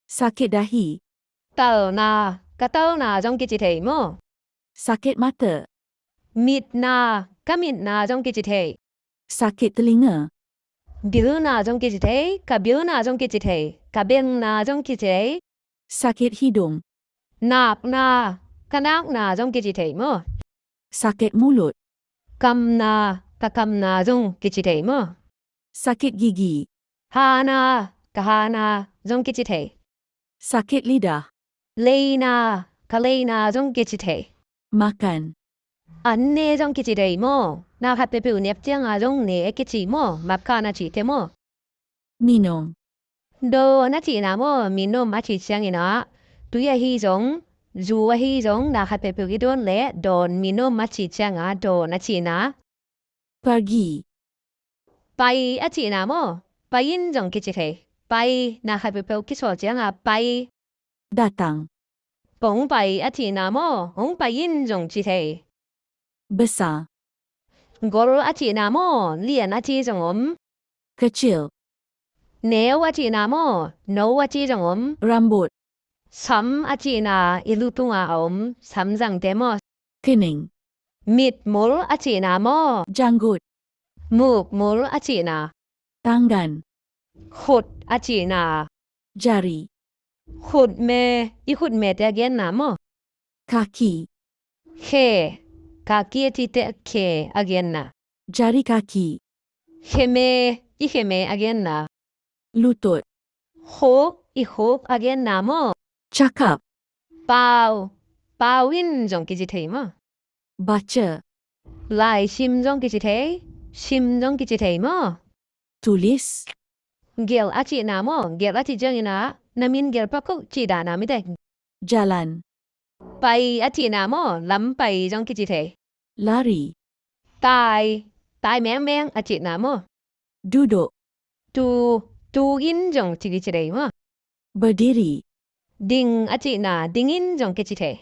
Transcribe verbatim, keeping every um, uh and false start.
Sakit dahi. Talna, ka talna zong kici thei maw? Sakit mata. Mitna, ka mitna zong kici thei. Sakit telinga. Bilna zong kici thei, ka bilna zong kici thei, ka bilna zong kici thei. Sakit hidung. Nakna, ka nakna zong kici thei maw? Sakit mulut. Kamna, ka kamna zong kici thei maw? Sakit gigi. Hana, ka hana zong kici thei. Sakit lidah. Leina, ka leina zong kici thei. Makan. An ne zong kici thei maw? Na khat peuhpeuh nep cianga zong ne kici maw? Makan a cih te maw? Minum. Dawn a cihna maw? Minum a cih ciangin ah, tui ahi zong, zu ahi zong, na khat peuhpeuh i dawn leh dawn, minum a cih cianga dawn a cihna. Pergi. Pai a cihna maw? Pai in zong kici thei. Pai, na khat peuhpeuh kisawl cianga pai. Datang. Kong pai a cihna maw? Hong pai in zong ci thei. Besar. Gol a cihna maw? Lian a ci zong om. Kecil. Neu a cihna maw? No a ci zong om. Rambut. Sam a cihna, i lu tunga a om samzangte maw? Kening. Mitmul a cihna maw? Janggut. Mukmul a cihna. Tangan. Khut a cihna. Jari. Khutme, i khutmete a genna maw? Kaki. Khe, kaki a cihte khe a genna. Jari kaki. Kheme, i kheme a genna. Lutut. Khuk, i khuk a genna maw? Cakap. Pau, pau in zong kici thei maw? Baca. Lai sim zong kici thei, sim zong kici thei maw? Tulis. Gelh a cihna maw? Gelh a cih ciangin ah, na min gelh pak uh cih dan a mite. Jalan. Pai a cihna maw? Lam pai zong kici thei. Lari. Tai, tai mengmeng a cihna maw? Duduk. Tu, tu in zong ci kici thei maw? Berdiri. Ding a cihna, ding in zong kici thei.